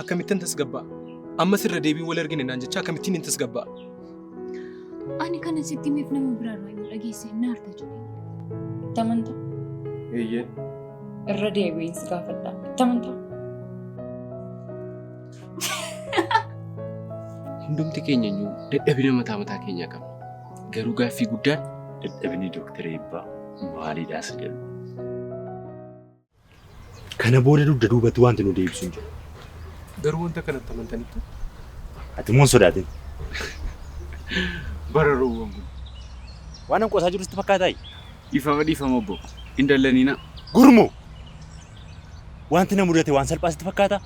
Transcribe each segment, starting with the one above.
Akkamittan tasgabbaa'a? Ammas irra deebiin wal argine naan jechaa akkamittiin hin tasgabbaa'a? Ani kana sitti himeef nama biraarraa yoo dhageesse na arta jedhee. Itti amantaa? Eeyyeen. Irra deebiin si gaafadha. Itti amantaa? Hundumti keenya iyyuu dadhabina mataa mataa keenyaa qabna. Garuu gaaffii guddaan Dadhabinni Dooktar Eebbaa maalidha isa jedhu. Kana booda dugda duubatti wanti nu deebisu hin jiru. Garuu wanta kanatti amantanittu? Ati immoo hin sodaatin. Bararoowwan kun. Waan an qoosaa jiru sitti fakkaataayi? Dhiifama dhiifama obbo. Hin dallaninaa. Gurmuu! Wanti na mudate waan salphaa sitti fakkaataa?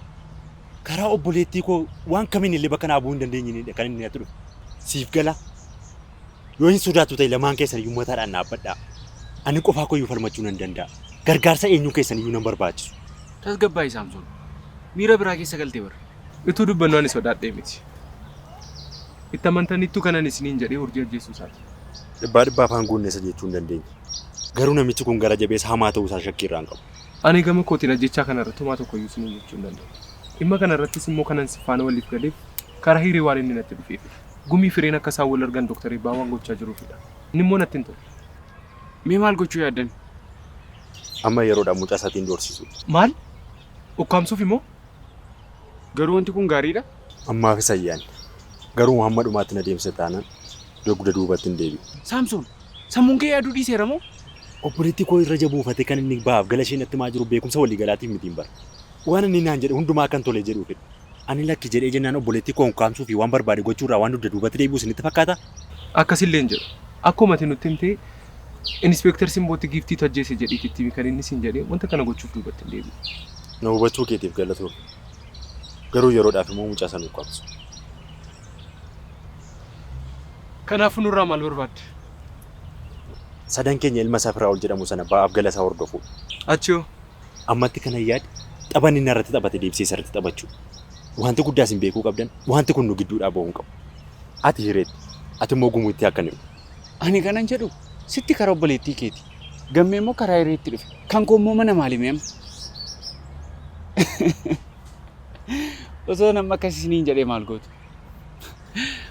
Karaa obboleettii koo waan kamiin illee bakka naa bu'uu hin dandeenyeenidha kan inni natti dhufe. Siif galaa? Yoo hin sodaattu ta'e lamaan keessan iyyuu mataadhaan dhaabbadhaa. Ani qofaa koo iyyuu falmachuu nan danda'a. Gargaarsa eenyuu keessan iyyuu nan barbaachisu. Tasgabbaa'i Saamsoon. Miira biraa keessa galte bar. Utuu dubbannuu ani sodaadhee miti. Itti amantanittuu kanan isiniin jedhee Urjii ajjeesuu isaati. Dhibbaa dhibba afaan guunne isa jechuu hin dandeenye. Garuu namichi kun gara jabeessa hamaa ta'uu isaa shakkii irraa hin qabu. Ani gama kootiin ajjeechaa kana irratti homaa tokko iyyuu isiniin jechuu hin danda'u. Dhimma kana irrattis immoo kanan si faana waliif galeef karaa hiree waan inni natti dhufeefidha. Gumii Fireen akka isaan wal argan Doktar Eebbaan waan gochaa jiruufidha. Inni immoo natti hin tolle. Mee maal gochuu yaaddan? Amma yeroodhaan mucaa isaatiin doorsisuudha. Maal? Ukkaamsuufi moo? Garuu wanti kun gaariidha? Ammaaf isa hin yaadne. Garuu hamma dhumaatti na deemsisa taanaan dugda duubatti hin deebi'u. Saamsoon! Sammuun kee yaaduu dhiiseera moo? Obboleettii koo irra jabuufatee kan inni bahaaf gala ishee natti himaa jiru beekumsa waliigalaatiif mitiim bar. Waan inni naan jedhe hundumaa akkan tole jedhuufidha. Ani lakki jedhee jennaan obboleettii koo ukkaamsuu fi waan barbaade gochuu irraa waan dugda duubatti deebi'u isinitti fakkaataa? Akkasillee hin jedhu. Akkuma ati nutti himte Inispeektar Simbootti Giiftiitu ajjeese jedhiiti itti himi kan inni siin jedhe wanta kana gochuuf duubatti hin deebi'u. Na hubachuu keetiif galatoomi. Garuu yeroodhaaf immoo mucaa sana ukkaamsu. Kanaafuu nurraa maal barbaadda? Sadan keenya ilma isaa Firaa'ol jedhamu sana ba'aaf gala isaa hordofuudha. Achihoo? Ammatti kanan yaade tapha inni narratti taphate deebisee isarratti taphachuudha. Wanti guddaa isin beekuu qabdan wanti kun nu gidduudhaa ba'uu hin qabu. Ati Hireetti, ati immoo Gumuutti akka hin himne. Ani kanan jedhu sitti karaa obboleettii keeti. Gammee immoo karaa Hireetti dhufe. Kan koo immoo mana maali mee amma? Osoo namni akkas isiniin jedhee maal gootu?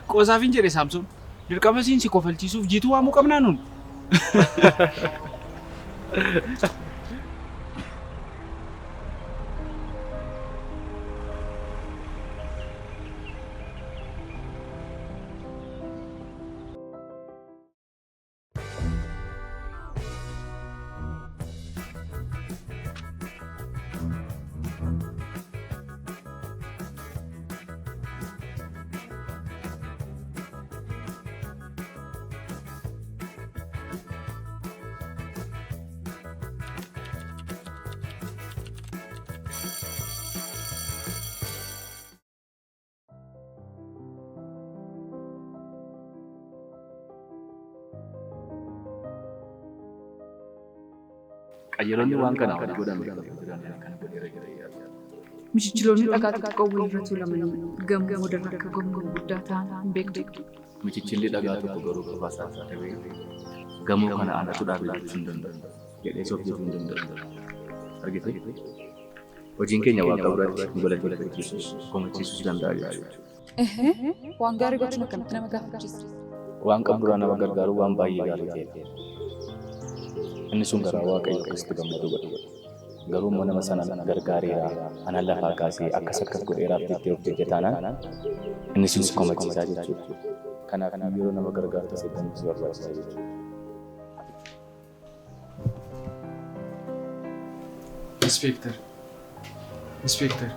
Qoosaafin jedhe Saamsoon. Dirqama siin si kofalchiisuuf jiituu waamuu qabnaa nun? Qajeelonni waan kanaa olii godhan beeku jiran kana godheera jedhee yaadu. Michichiloonni dhagaa xixiqqoo walirra tuulamanii gamoo boodarra akka gamoo guddaa ta'an hin beektu. Michichilli dhagaa tokko garuu qofaa isaa ta'ee gamoo kana anatu dhaabe jechuu hin danda'u. Jedhee of jechuu hin danda'u. Argitee? Hojiin keenya Waaqa biratti nu galateeffachiisus komachiisus danda'a jechuudha. Waan gaarii gochuun akkamitti nama gaafachiisa? Waan qabdurraa nama gargaaruu waan baay'ee gaarii ta'edha. Inni sun garaa Waaqayyo akkasitti gammadu godha. Garuu immoo nama sana gargaareera, anaan lafaa kaasee akkas akkas godheeraaf jettee of jajja taanaan inni sun si komachiisaa jechuudha. Kanaaf yeroo nama gargaartu of eeggannoo si barbaachisa jechuudha. Inspector. Inspector.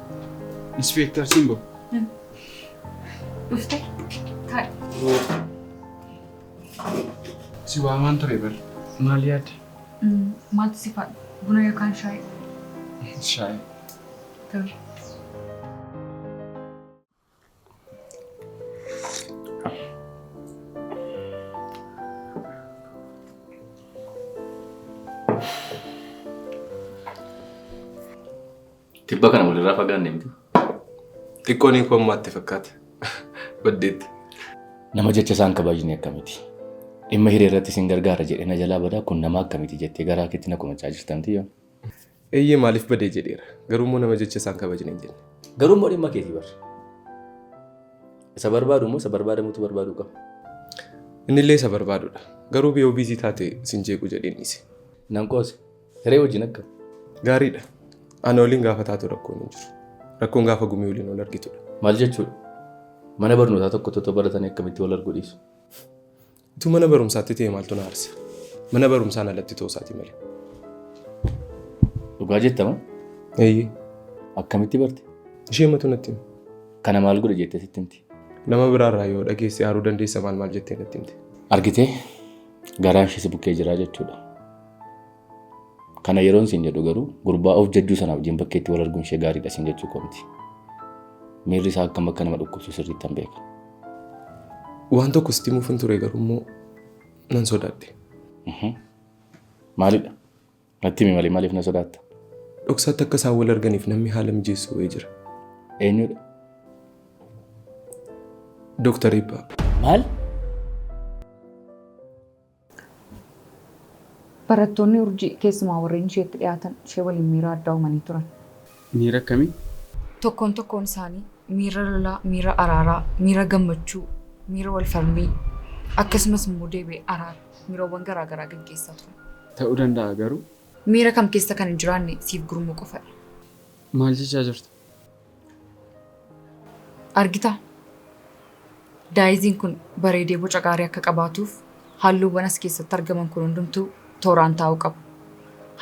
Inspector Simbo. Dhuftee? Taa'i. Si waamaan ture bar. Maal yaadde? Maaltu si faadha? Buna yookaan shaayii? Shaayii. Tole. Tibba kana walirraa fagaanne miti. Xiqqoon hiikoo ammaatti fakkaata. Baddeetti. Nama jecha isaan kabajne akkamiti? Dhimma hiree irratti isin gargaara jedhee na jalaa badaa kun nama akkamiti jettee garaa keetti na komachaa jirta miti yoon. Eeyyee maaliif badee jedheera. Garuu immoo nama jecha isaan kabajne hin jenne. Garuu immoo dhimma keetii bar. Isa barbaadu immoo isa barbaadamutu barbaaduu qaba. Innillee isa barbaadudha. Garuu biyyoo biizii taate sin jeequ jedheen dhiise. Nan qoose. Hiree wajjin akka. Gaariidha. Ana waliin gaafa taatu rakkoon hin jiru. Rakkoon gaafa gumii waliin wal argitudha. Maal jechuudha? Mana barnootaa tokko tokko baratanii akkamitti wal arguu dhiisu? Utuu mana barumsaatti ta'e maaltu na aarsa? Mana barumsaan alatti ta'uu isaati malee. Dhugaa jettama? Eeyyee. Akkamitti barte? Ishee matu natti hime. Kana maal godhe jettee sitti himti? Nama biraarraa yoo dhageesse aaruu dandeessa maal maal jettee natti himte. Argitee garaan ishee si bukkee jira jechuudha. Kana yeroon siin jedhu garuu gurbaa of jajjuu sanaaf wajjin bakkeetti wal arguun ishee gaariidha siin jechuu koo miti. Miirri isaa akkam akka nama dhukkubsu sirriittan beeka. Waan tokko sitti himuufin ture garuu immoo nan sodaadhe. Maalidha? Natti himi malee maaliif na sodaatta? Dhoksaatti akka isaan wal arganiif namni haala mijeessu wayii jira. Eenyudha? Dooktar Eebbaa. Maal? Barattoonni Urjii keessumaa warreen isheetti dhiyaatan ishee waliin miira addaa uumanii turan. Miira akkamii? Tokkoon tokkoon isaanii miira lolaa, miira araaraa, miira gammachuu, miira wal falmii akkasumas immoo deebi'ee araara miirawwan garaa garaa gaggeessaa turan. Ta'uu danda'a garuu. Miira kam keessa kan hin jiraanne siif Gurmuu qofadha. Maal jechaa jirta? Argitaa? Daayiziin kun bareedee boca gaarii akka qabaatuuf halluuwwan as keessatti argaman kun hundumtuu tooraan taa'uu qabu.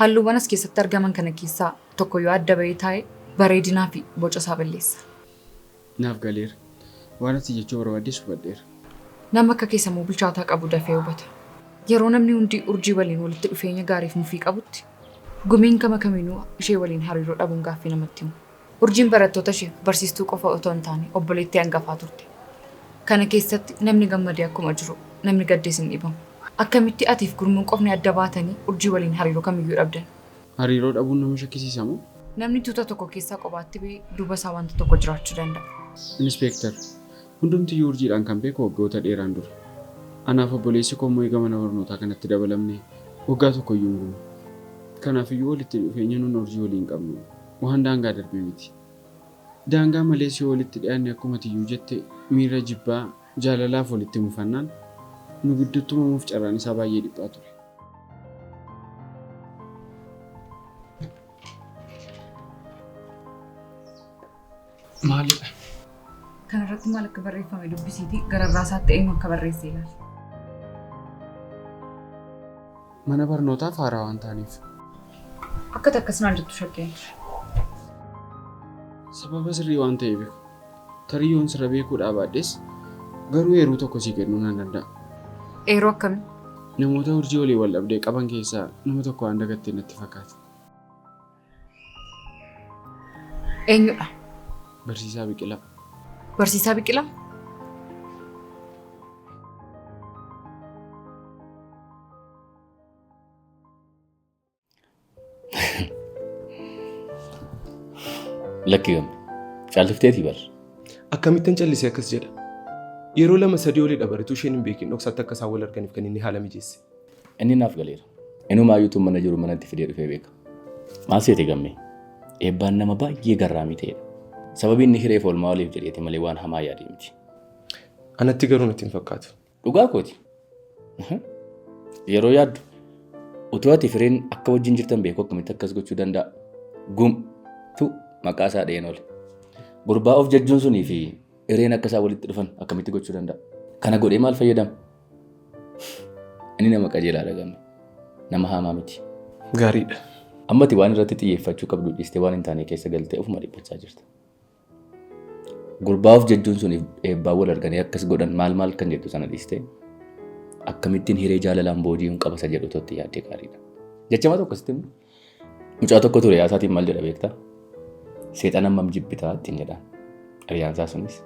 Halluuwwan as keessatti argaman kana keessaa tokko yoo adda ba'ee taa'e bareedinaa fi boca isaa balleessa. Naaf galeera. Waan ati jechuu barbaaddes hubadheera. Nama akka kee sammuu bilchaataa qabu dafee hubata. Yeroo namni hundi Urjii waliin walitti dhufeenya gaariif mufii qabutti, Gumiin gama kamiinuu ishee waliin hariiroo dhabuun gaaffii namatti himu. Urjiin barattoota isheef barsiistuu qofa otoo hin taane obboleettii hangafaa turte. Kana keessatti namni gammade akkuma jiru namni gaddes hin dhibamu. Akkamitti atiif Gurmuun qofni adda baatanii Urjii waliin hariiroo kamiyyuu dhabdan? Hariiroo dhabuun nama shakkisiisa moo? Namni tuuta tokko keessaa qobaatti ba'e duuba isaa wanta tokko jiraachuu danda'a. Inispeektar, hundumtiyyuu Urjiidhaan kan beeku waggoota dheeraan dura. Anaaf obboleessi koo immoo eega mana barnootaa kanatti dabalamnee waggaa tokkoyyuu hin guunne. Kanaafiyyuu walitti dhufeenya nun Urjii waliin qabnu waan daangaa darbe miti. Daangaa malees yoo walitti dhiyaanne akkuma atiyyuu jette miira jibbaa, jaalalaaf walitti mufannaan nu gidduutti uumamuuf carraan isaa baay'ee dhiphaa ture. Maalidha? Kana irratti maal akka barreeffame dubbisiitii gararraa isaatti eenyu akka barreesse ilaali. Mana barnootaaf haaraa waan ta'aniif. Akka ati akkas naan jettu shakkeen ture. Sababa sirrii waan ta'eef tarii yoon sirra beekuudhaa baadhes garuu eeruu tokko sii kennuu nan danda'a. Eeruu akkamii? Namoota urjii waliin wal dhabdee qaban keessaa nama tokko waan dagatte natti fakkaata. Eenyudha? Barsiisaa Biqilaa. Barsiisaa Biqilaa? Lakki gamme. Callifteeti bar. Akkamittan callisee akkas jedha? Yeroo 2 3 olidha barituu isheen hin beekin dhoksaatti akka isaan wal arganiif kan inni haala mijeesse. Inni naaf galeera. Inumaayyuu utuun mana jiruu manatti fidee dhufee beeka. Maal seete Gammee? Eebbaan nama baay'ee garraamii ta'edha. Sababii inni hireef oolmaa oliif jedheeti malee waan hamaa yaadee miti. Anatti garuu natti hin fakkaatu. Dhugaa kooti. Yeroo yaaddu utuu ati fireen akka wajjin jirtan beeku akkamitti akkas gochuu danda'a? Gum tu maqaa isaa dha'een oole. Gurbaa of jajjuun sunii fi hireen akka isaan walitti dhufan akkamitti gochuu danda'a? Kana godhee maal fayyadama? Inni nama qajeelaadha gamme. Nama hamaa miti. Gaariidha. Amma ati waan irratti xiyyeeffachuu qabdu dhiistee waan hin taane keessa galtee ofuma dhiphachaa jirta. Gurbaa of jajjuun suniif eebbaa wal arganii akkas godhan maal maal kan jettu sana dhiistee akkamittiin hiree jaalalaan booji'uun qaba isa jedhu totti yaaddee gaariidha. Jechama tokko sitti himu. Mucaa tokko ture yaasaatiin maal jedha beektaa? Seexana hammam jibbitaa ittiin jedhaan. Hiriyaan isaa sunis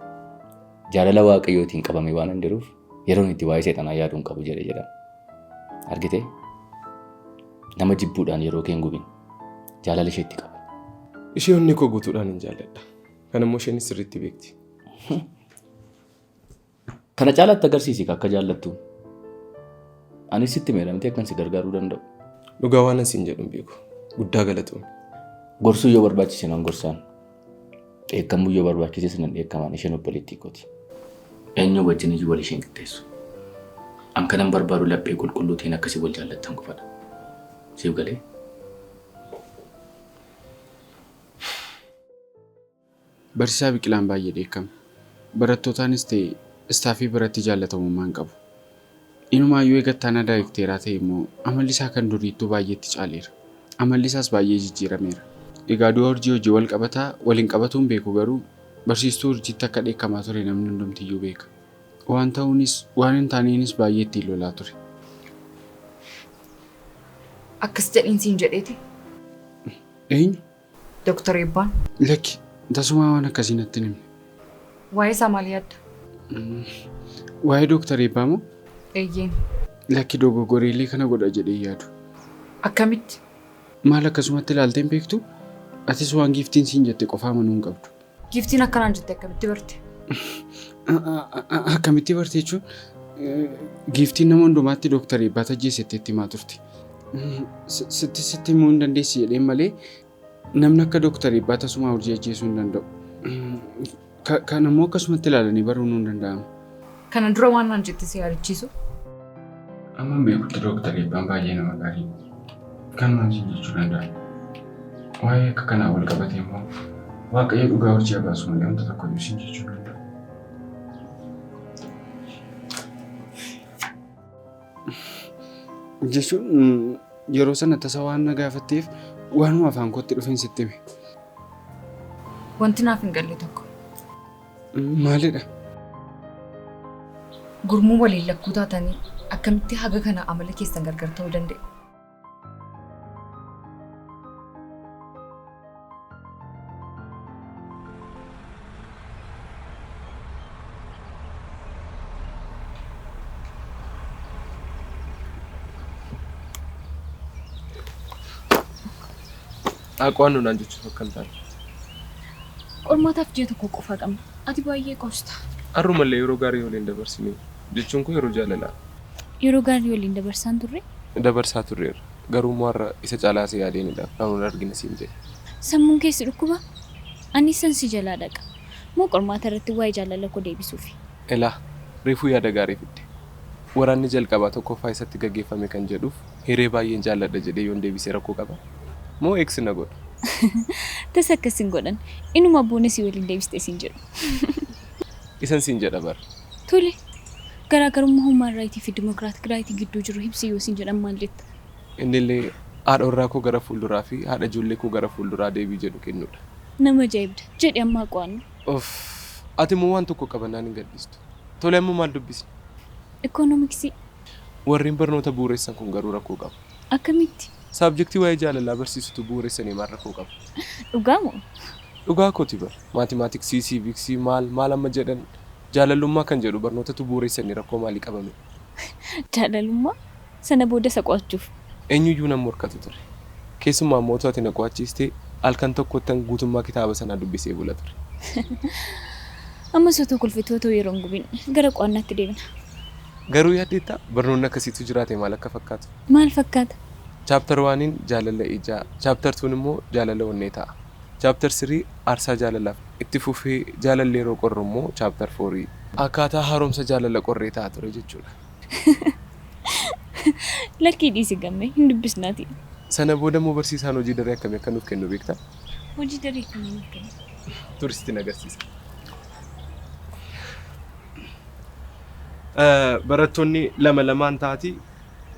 jaalala waaqayyootiin qabamee waan hin jiruuf yeroon itti waa'ee seexanaa yaaduu hin qabu jedhe jedhama. Argitee? Nama jibbuudhaan yeroo kee hin gubin. Jaalala isheetti qaba. Ishee onnee koo guutuudhaan hin jaalladha. Kana immoo isheenis sirriitti beekti. Kana caalaatti agarsiisi akka jaallattu. Anis sitti himeera miti akkan si gargaaruu danda'u. Dhugaa waanan siin jedhu hin beeku. Guddaa galatoomi. Gorsuu yoo barbaachise nan gorsaan. Dheekkamuu yoo barbaachises nan dheekkamaan isheen obboleettii kooti. Eenyu wajjin iyyuu wal isheen qixxeessu. An kanan barbaadu laphee qulqulluu ta'een akkasii wal jaallattan qofadha. Siif galee? Barsiisaa Biqilaan baay'ee dheekkama. Barattootaanis ta'e istaafii biratti jaallatamummaa hin qabu. Inumaayyuu eega ittaanaa daayirekteeraa ta'e immoo amalli isaa kan duriittuu baay'eetti caaleera. Amalli isaas baay'ee jijjiirameera. Egaa du'a Urjii hojii wal qabataa wal hin qabatuu hin beeku garuu barsiistuu Urjiitti akka dheekkamaa ture namni hundumtiyyuu beeka. Waan ta'uunis waan hin taaneenis baay'ee ittiin lolaa ture. Akkas jedhiin siin jedheeti. Eenyu? Doktar Eebbaan. Lakki tasumaa waan akkasii natti hin himne. Waa'ee isaa maal yaadda? Waa'ee Dooktar Eebbaa moo? Eeyyeen. Lakki dogoggoreellee kana godha jedhee hin yaadu. Akkamitti? Maal akkasumatti ilaaltee hin beektuu? Atis waan giiftiin siin jette qofa amanuu hin qabdu. Giiftiin akkanaan jette akkamitti barte? Akkamitti barte jechuun giiftiin nama hundumaatti Dooktar Eebbaa ajjeese jettee itti himaa turte. Sitti sitti himuu hin dandeessi jedheen malee namni akka Dooktar Eebbaa tasumaa urjii ajjeesuu hin danda'u. Kan ammoo akkasumatti ilaalanii baruun hin danda'amu. Kana dura waan naan jette si yaadachiisu? Amma beekutti Dooktar Eebbaan baay'ee nama gaarii. Kanumaan siin jechuu danda'a. Waa'ee akka kanaa wal qabatee immoo Waaqayyo dhugaa urjii haa baasu malee wanta tokko iyyuu siin jechuu hin danda'u. Jechuun yeroo sana tasa waan na gaafatteef waanuma afaan kootti dhufeen sitti hime. Wanti naaf hin galle tokko. Maalidha? Gurmuu waliin lakkuu taatanii akkamitti haga kana amala keessan gargar ta'uu danda'e? Qo'annoo naan jechuuf akka hin taane. Qormaataaf ji'a tokko qofa qabna. Ati baay'ee qoosta. Har'umallee yeroo gaarii waliin dabarsine jechuun koo yeroo jaalalaa. Yeroo gaarii waliin dabarsaan turre? Dabarsaa turreerra. Garuu immoo har'a isa caalaa si yaadeenidha kan wal argina siin jedhe. Sammuun kee si dhukkuba? Anis san si jalaa dhaqa. Moo qormaata irratti waa'ee jaalala koo deebisuufi? Elaa, reefuu yaada gaarii fidde. Waraanni jalqabaa tokkoffaa eessatti gaggeeffame kan jedhuuf hiree baay'een jaalladha jedhee yoon deebise rakkoo qabaa? Moo X na godha? Tasa akkas hin godhan. Inuma boona si waliin deebiste siin jedhu. Isan siin jedha bar. Tole. Garaagarummaa human right fi democratic right gidduu jiru ibsi yoo siin jedhan maal jetta? Innillee haadha warraa koo gara fuulduraa fi haadha ijoollee koo gara fuulduraa deebii jedhu kennuudha. Nama ajaa'ibda. Jedhi ammaa qo'annu. Uff! Ati immoo waan tokko qabannaan hin gadhiistu. Tole amma maal dubbisna? Ikoonomiksii. Warreen barnoota bu'uuressan kun garuu rakkoo qabu. Akkamitti? Saabjektii waa'ee jaalalaa barsiisutu bu'uuressanii maal rakkoo qabu? Dhugaa moo? Dhugaa kooti bar. Maatimaatiksii, siiviksii, maal maal amma jedhan jaalalummaa kan jedhu barnootatu bu'uuressanii rakkoo maalii qabame? Jaalalummaa? Sana booda isa qo'achuuf. Eenyuyyuu nan morkatu ture. Keessumaa immoo utuu ati na qo'achiistee halkan tokkottan guutummaa kitaaba sanaa dubbisee bula ture. Ammas otoo kolfituu otoo yeroo hin gubin gara qo'annaatti deebina. Garuu yaaddeettaa? Barnoonni akkasiitu jiraate maal akka fakkaatu? Maal fakkaata? Chapter 1n jaalala ijaa, chapter 2n immoo jaalala onnee ta'a. Chapter 3 aarsaa jaalalaaf, itti fufee jaalalli yeroo qorru immoo chapter 4 akkaataa haaromsa jaalala qorree ta'a ture jechuudha. Lakkii dhiisi Gammee, hin dubbisnaatii. Sana booda immoo barsiisaan hojii daree akkamii akka nuuf kennu beektaa? Hojii daree akkamii nuuf kenna? Turi sittin agarsiisa. Barattoonni lama lamaan ta'aatii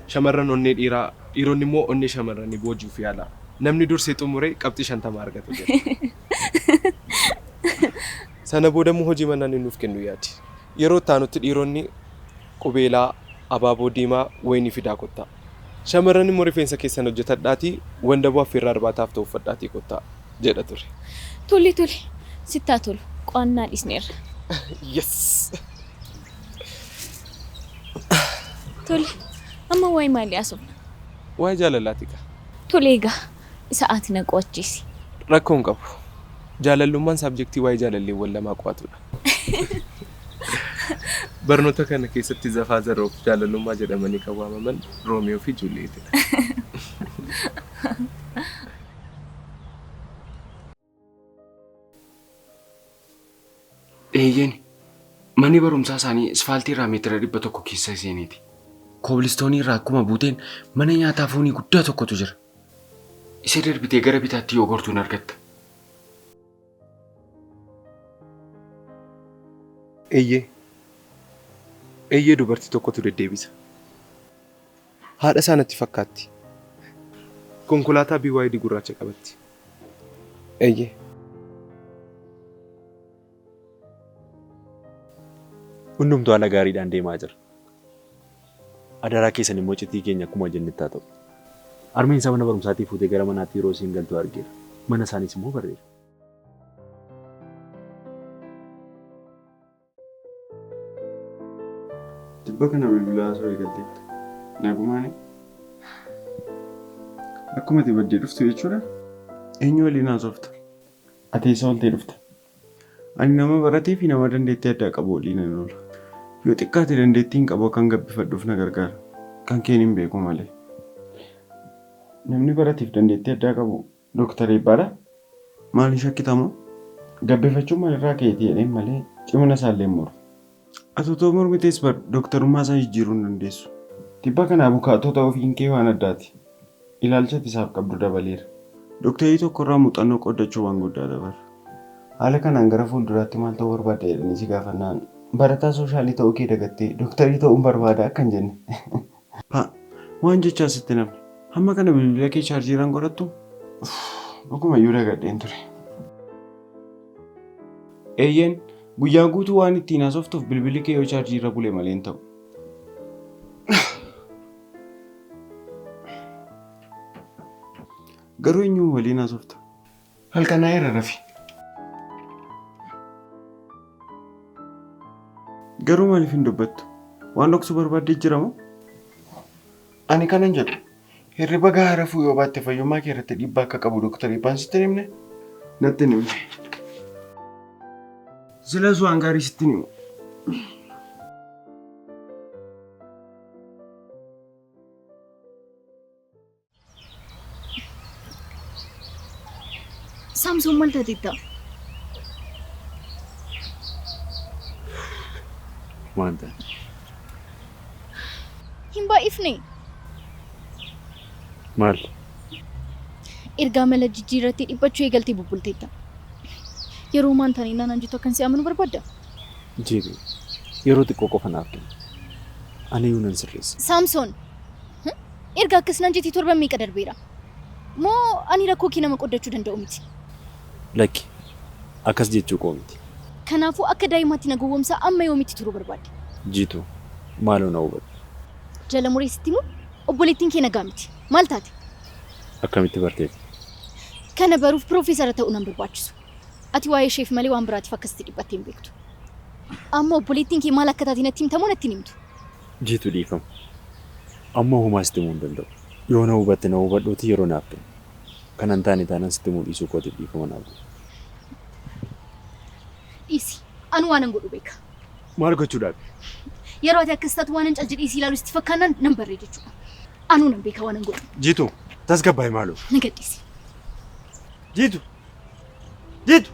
shamarran onnee dhiiraa, dhiironni immoo onnee shamarranii booji'uuf yaalaa. Namni dursee xumure qabxii 50 argata jedha. Sana booda immoo hojii manaa inni nuuf kennu yaadi. Yeroo itti aanutti dhiironni qubeelaa, abaaboo diimaa, wayinii fidaa kottaa. Shamarran immoo rifeensa keessan hojjetadhaatii wandaboo affeerraa irbaataaf ta'u uffadhaatii kottaa jedha ture. Tole tole sitti haa tolu qo'annaa dhiisneerra. Yes! Tole amma waa'ee maalii haasofna? Waa'ee jaalalaati kaa. Tole egaa isa ati na qo'achiisi. Rakkoo hin qabu. Jaalallummaan saabjektii waa'ee jaalalleewwan lamaa qo'atudha. Barnoota kana keessatti the father of jaalalummaa jedhamanii kan waamaman Roomiyoo fi Juuliyeetidha. Eeyyeen. Manni barumsaa isaanii isfaaltii irraa meetira 100 keessa seeniiti. Koobilistoonii irraa akkuma buuteen mana nyaataa foonii guddaa tokkotu jira. Isa darbitee gara bitaatti yoo gortuun argatta. Eeyyee. Eeyyee dubartii tokkotu deddeebisa. Haadha isaa natti fakkaatti. Konkolaataa BYD gurraacha qabatti. Eeyyee. Hundumtuu haala gaariidhaan deemaa jira. Adaraa keessan immoo citii keenya akkuma jennetti haa ta'u. Harmeen isaa mana barumsaatii fuutee gara manaatti yeroo isheen galtu argeera. Mana isaaniis immoo barreera. Tibba kana bilbila haasawaa eegalteetta. Nagumaani. Akkuma ati baddee dhuftu jechuudha. Eenyu waliin haasofta? Ati eessa ooltee dhufta? Ani nama baratee fi nama dandeettii addaa qabu waliin nan oola. Yoo xiqqaate dandeettiin qabu akkan gabbifadhuuf na gargaara. Kan keen hin beeku malee. Namni barateef dandeettii addaa qabu Dooktar Eebbaadha. Maaliin shakkitamoo? Gabbifachuun maalirraa ka'eeti jedheen malee cimina isaallee hin mormu. Ati otoo mormitees bar dooktarummaa isaa jijjiiruu hin dandeessu. Tibba kana abukaatoo ta'uufiin kee waan addaati. Ilaalcha ati isaaf qabdu dabaleera. Dooktarii tokkorraa muuxannoo qooddachuu waan guddaadha bar. Haala kanaan gara fuulduraatti maal ta'uu barbaadda jedhanii si gaafannaan barataa soshaalii ta'uu kee dagattee dooktarii ta'uun barbaada akka hin jenne. Pa, waan jechaa sitti hin hafne. Hamma kana bilbila kee chaarjiirra hin godhattuu? Uff, dhugumayyuu dagadheen ture. Eeyyeen, guyyaa guutuu waan ittiin haasoftuuf bilbilli kee yoo chaarjiirra bule malee hin ta'u. Garuu eenyuun waliin haasofta? Halkanaa'eera rafi. Garuu maaliif hin dubbattu? Waan dhoksuu barbaaddee jira moo? Ani kanan jedhu hirriba gahaa rafuu yoo baatte fayyummaa kee irratti dhiibbaa akka qabu Dooktar Eebbaan sitti hin himne? Natti hin himne. Silas waan gaarii sitti hin himu. Saamsoon maal taateetta? Waan ta'e. Hin baay'ifne. Maal? Ergaa mala jijjiirrattee dhiphachuu eegaltee bubbulteetta. Yeroo maan taane naan jettu akkan si amanu barbaadda? Jiru. Yeroo xiqqoo qofa naaf kenni. Aniyyuu nan sirreessa. Saamsoon! Erga akkas naan jettee torban meeqa darbeera? Moo ani rakkoo kee nama qooddachuu danda'u miti? Lakki. Akkas jechuu koo miti. Kanaafuu akka daa'imaatti na gowwoomsaa amma yoomitti turuu barbaadde? Jiituu, maaloo na hubadhu. Jala muree sitti himuun obboleettiin kee nagaa miti. Maal taate? Akkamitti barteeti? Kana baruuf piroofeesara ta'uu nan barbaachisu. Ati waa'ee isheef malee waan biraatiif akkasitti dhiphattee hin beektu. Amma obboleettiin kee maal akka taate natti himta moo natti hin himtu? Jiitu dhiifama. Amma homaa sitti himuu hin danda'u. Yoo na hubatte na hubadhuutii yeroo naaf kenni. Kana hin taane taanaan sitti himuu dhiisuu kootiif dhiifama naaf godhi. Dhiisi. Anuu waanan godhu beeka. Maal gochuudhaafi? Yeroo ati akkas taatu waanan cal jedhee si ilaalu sitti fakkaannaan nan barree jechuudha. Anuu nan beeka waanan godhu. Jiitu, tasgabbaa'i maaloo. Na gadhiisi. Jiitu! Jiitu!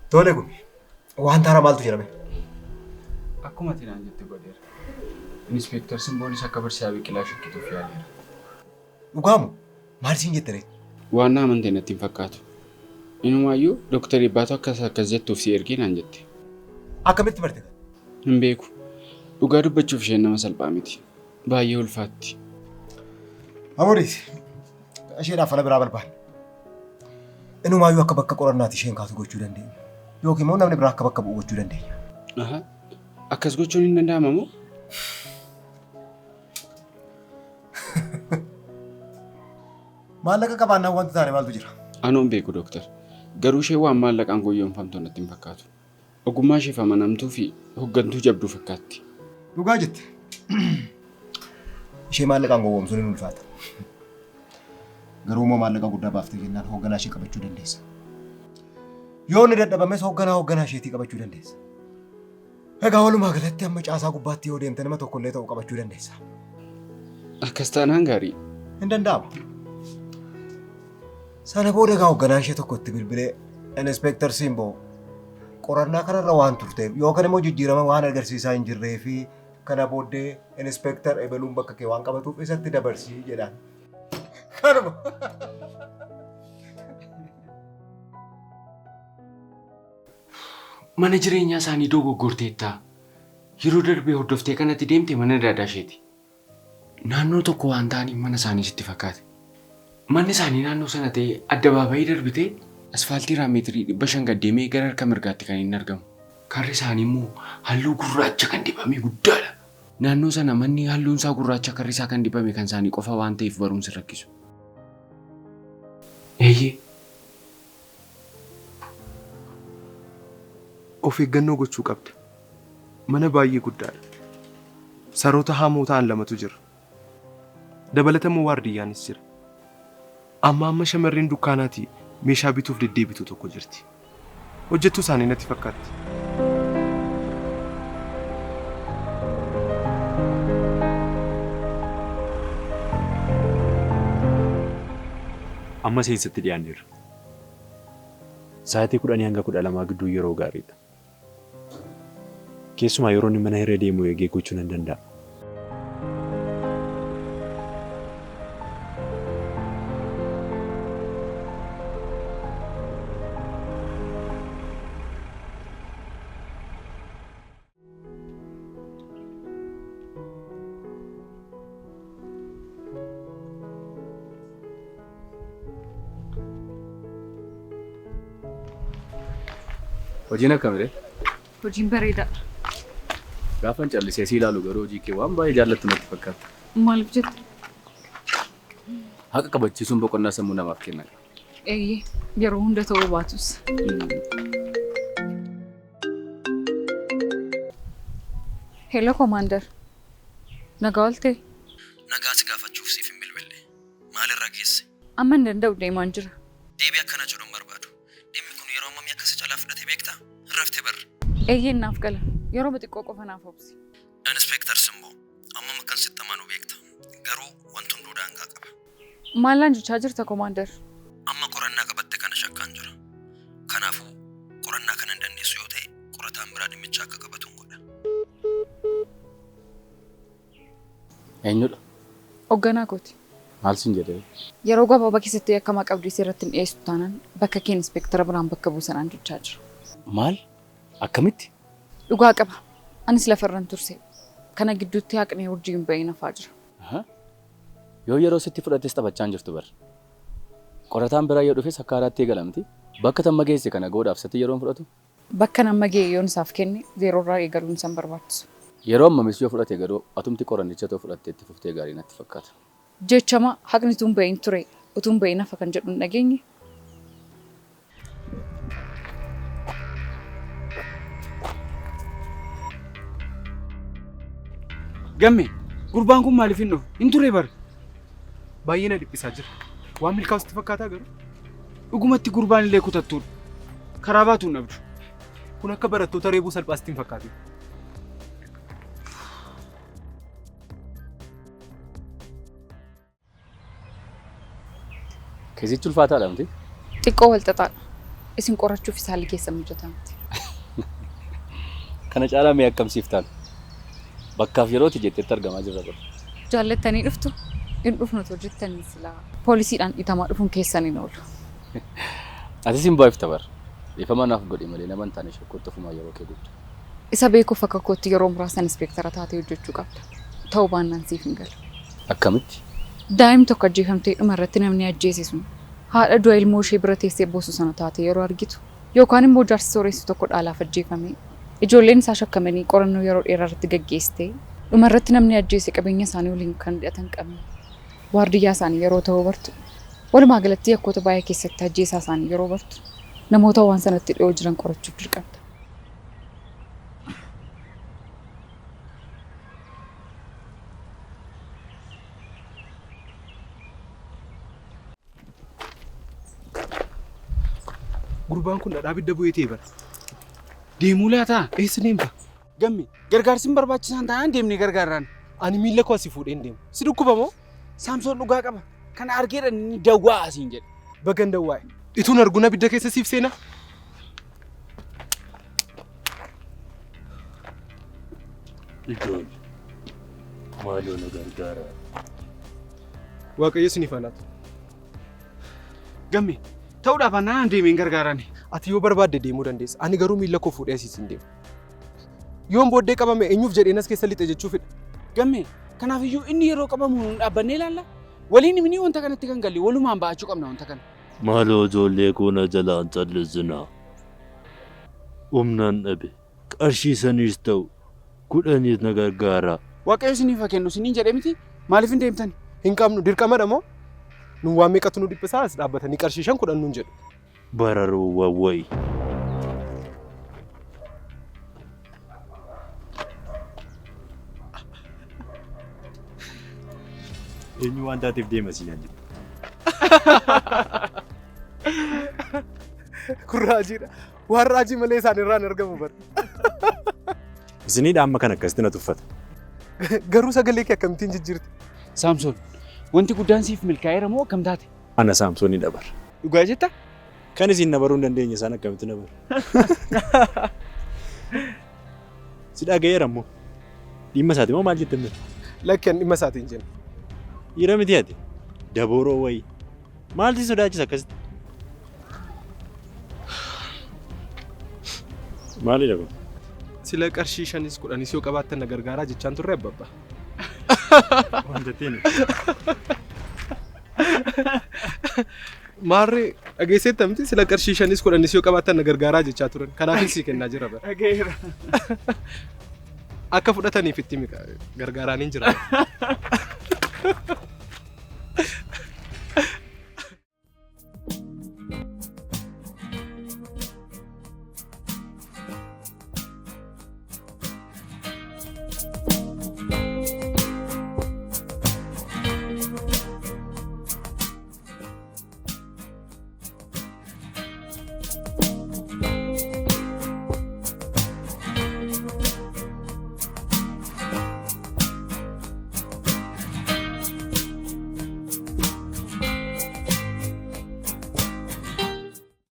Tole gumi. Waan taara maaltu jedhame? Akkuma ati naan jette godheera. Inispeektar Simboonis akka barsiisaa Biqilaa shakkituuf yaaleera. Dhugaamu? Maal siin jette ree? Waan na amante natti hin fakkaatu. Inumaayyuu Dooktar Eebbaatu akkas akkas jettuuf si ergee naan jette. Akkamitti barte kana? Hin beeku. Dhugaa dubbachuuf isheen nama salphaa miti. Baay'ee ulfaatti. Amoriis isheedhaaf fala biraa barbaanna. Inumaayyuu akka bakka qorannaati isheen kaatu gochuu dandeenya. Yookiin immoo namni biraa akka bakka bu'u gochuu dandeenya. Aha. Akkas gochuun hin danda'ama moo? Maallaqa qabaannaan wanti taane maaltu jira? Anoo hin beeku dooktar. Garuu isheen waan maallaqaan goyyoomfamtu natti hin fakkaatu. Ogummaa isheef amanamtuu fi hoggantuu jabduu fakkaatti. Dhugaa jette. Ishee maallaqaan gowwoomsuun hin ulfaata. Garuu immoo maallaqa guddaa baaftee jennaan hoogganaa ishee qabachuu dandeessa. Yoo inni dadhabames hoogganaa hoogganaa isheetii qabachuu dandeessa. Egaa walumaa galatti amma caasaa gubbaatti yoo deemte nama tokkollee ta'uu qabachuu dandeessa. Akkas taanaan gaarii. Hin danda'amu. Sana booda egaa hoogganaan ishee tokko itti bilbilee Inspektar Simboo qorannaa kanarra waan turteef yookaan immoo jijjiirama waan agarsiisaa hin jirree fi kana booddee Inspektar Ebeluun bakka kee waan qabatuuf isatti dabarsii jedhaan. Kanuma. Mana jireenyaa isaanii dogoggorteetta. Yeroo darbee hordoftee kanatti deemte mana daadaa isheeti. Naannoo tokko waan ta'aniif mana isaanii sitti fakkaate. Manni isaanii naannoo sana ta'ee addabaabayii darbitee asfaaltii irraa meetirii 500 gad deemee gara harka mirgaatti kan inni argamu. Karri isaanii immoo halluu gurraacha kan dibame guddaadha. Naannoo sana manni halluun isaa gurraacha karri isaa kan dibame kan isaanii qofa waan ta'eef barumsi rakkisu. Eeyyee. Of eeggannoo gochuu qabda. Mana baay'ee guddaadha. Saroota hamoo ta'an lamatu jira. Dabalatammoo waardiyyaanis jira. Amma amma shamarreen dukkaanaatii meeshaa bituuf deddeebitu tokko jirti. Hojjettuu isaanii natti fakkaatti. Amma seensatti dhiyaanneerra. Sa'aatii 10 hanga 12 gidduu yeroo gaariidha. Keessumaa yeroo inni mana hiree deemu eegee gochuu nan danda'a. Hojiin akkamidha? Hojiin bareedaadha. Gaafan callisee si ilaalu garuu hojii kee waan baay'ee jaallattu natti fakkaata. Maaliif jette? Haqa kabachiisuun boqonnaa sammuu namaaf kenna. Eeyyee, yeroo hunda ta'uu baatus. Hello Commander. Nagaa ooltee? Nagaa si gaafachuuf siif hin bilbille. Maalirra geesse? Amma hin danda'u deemaan jira. Deebii akkana jedhu hin barbaadu. Dhimmi kun yeroo hammamii akka si calaa fudhate beektaa? Raftee barra. Eeyyee naaf gala. Yeroo xiqqoo qofa naaf obsi. Inspektar Simboo, ammam akkan sitti amanu beekta. Garuu wanti hunduu daangaa qaba. Maalaan jechaa jirta Commander? Amma qorannaa qabatte kana shakkaan jira. Kanaafuu qorannaa kana hin dandeessu yoo ta'e qorataan biraa dhimmicha akka qabatu hin godha. Eenyudha? Hoogganaa kooti. Maal siin jedhee? Yeroo gabaabaa keessatti yakkamaa qabdii seeratti hin dhiyeessu taanaan bakka kee inspektara biraan bakka buusanaan jechaa jira. Maal? Akkamitti? Dhugaa qaba. Anis lafarran turse. Kana gidduutti haqnee urjii hin bahin hafaa jira. Yoo yeroo sitti fudhattes taphachaa hin jirtu bar. Qorataan biraa yoo dhufes akka haaraatti eegalamti. Bakka tamma geesse kana godhaaf sitti yeroon fudhatu? Bakka nama ga'e yoon isaaf kenne zeeroorraa eegaluun isaan barbaachisu. Yeroo ammamis yoo fudhate garuu atumti qorannicha too fudhattee itti fuftee gaarii natti fakkaata. Jechama haqni utuu hin bahin ture utuu hin bahin hafa kan jedhu hin dhageenye. Gamme, gurbaan kun maaliif hin dhufu? Hin ture bara. Baay'ee na dhiphisaa jira. Waan milkaa'u sitti fakkaataa garuu? Dhugumatti gurbaan illee kutattuudha. Karaa baatu hin dhabdu. Kun akka barattoota reebuu salphaa sitti hin fakkaatin. Keessichi ulfaataadha miti? Xiqqoo wal xaxaadha. Isin qorachuuf haalli keessa mijataa miti. Kana caalaa mee akkam siif taana? Bakkaaf yerootti jetteetti argamaa jirra bara. Jaallattanii dhuftu? Hin dhufnu otoo jettanii silaa poolisiidhaan dhiitamaa dhufuun keessan hin oolu. Atis hin baay'ifta bara. Dhiifama naaf godhi malee nama hin taane shakkuutti ofumaa yeroo kee gubda. Isa beekuuf akka kootti yeroo muraasan inspektara taatee hojjechuu qabda. Ta'uu baannaan siif hin galu. Akkamitti? Daa'imni tokko ajjeefamtee dhuma irratti namni ajjeese sun haadha du'a ilmoo ishee bira teessee boosu sana taate yeroo argitu yookaan immoo jaarsi sooressi tokko dhaalaaf ajjeefame ijoolleen isaa shakkamanii qorannoo yeroo dheeraa irratti gaggeessite dhuma irratti namni ajjeese qabeenya isaanii waliin kan hidhatan qabne waardiyyaa isaanii yeroo ta'uu bartu walumaa galatti yakkoota baay'ee keessatti ajjeesaa isaanii yeroo bartu namoota waan sanatti dhiyoo jiran qorachuuf dirqamta. Gurbaan kun dhadhaa bidda bu'ee ta'e bara. Deemuu laataa? Eessa deemta? Gamme gargaarsi hin barbaachisaan taanaan deemnee gargaarraan. Ani miilla koo asii fuudhee hin deemu. Si dhukkuba moo? Saamsoon dhugaa qaba. Kana argeedha inni dawwaa asiin jedhe. Bagan dawwaa'e. Ituun arguun abidda keessa siif seenaa? Ijoollee maaloo na gargaaraa. Waaqayyo isiniif haa laatu. Gamme ta'uudhaaf anaan deemeen gargaaraan. Ati yoo barbaadde deemuu dandeessa. Ani garuu miilla koo fuudhee asiis hin deemu. Yoon booddee qabame eenyuuf jedheen as keessa lixe jechuufidha. Gamme kanaafiyyuu inni yeroo qabamu nuun dhaabbannee ilaalla. Waliin himnii wanta kanatti kan galle walumaan ba'achuu qabna wanta kana. Maaloo ijoollee koo na jalaan callisinaa. Humnaan dhabe qarshii saniis ta'u kudhaniis na gargaaraa. Waaqayyo isiniif haa kennu isiniin jedhee miti maaliif hin deemtan? Hin qabnu dirqamadha moo? Nun waan meeqatu nu dhiphisaa as dhaabbatanii qarshii 5 10 nuun jedhu. Bararoowwan wayi. Eenyu waan taateef deema siin jedhu. Kun raajiidha. Waan raajii malee isaan irraa hin argamu bara. Isiniidha amma kan akkasitti na tuffata. Garuu sagalee kee akkamittiin jijjiirte? Saamsoon wanti guddaan siif milkaa'eera moo akkam taate? Ana Saamsoonii dabar. Dhugaa jetta? Kan isin na baruu hin dandeenye isaan akkamitti na baru? Si dhaga'eera immoo. Dhimma isaati moo maal jette miti? Lakki an dhimma isaati hin jenne. Dhiira miti ati. Dabooroo wayii. Maal si sodaachisa akkasitti? Maalidha kun? Sila qarshii shanis kudhanis yoo qabaattan na gargaaraa jechaan turre abbabba. Wanta ta'e. Maarree dhageesseetta miti sila qarshii shanis kudhanis yoo qabaattan na gargaaraa jechaa turan. Kanaafin sii kennaa jira bara. Dhaga'eera. Akka fudhataniif itti himi gargaaraan hin jira.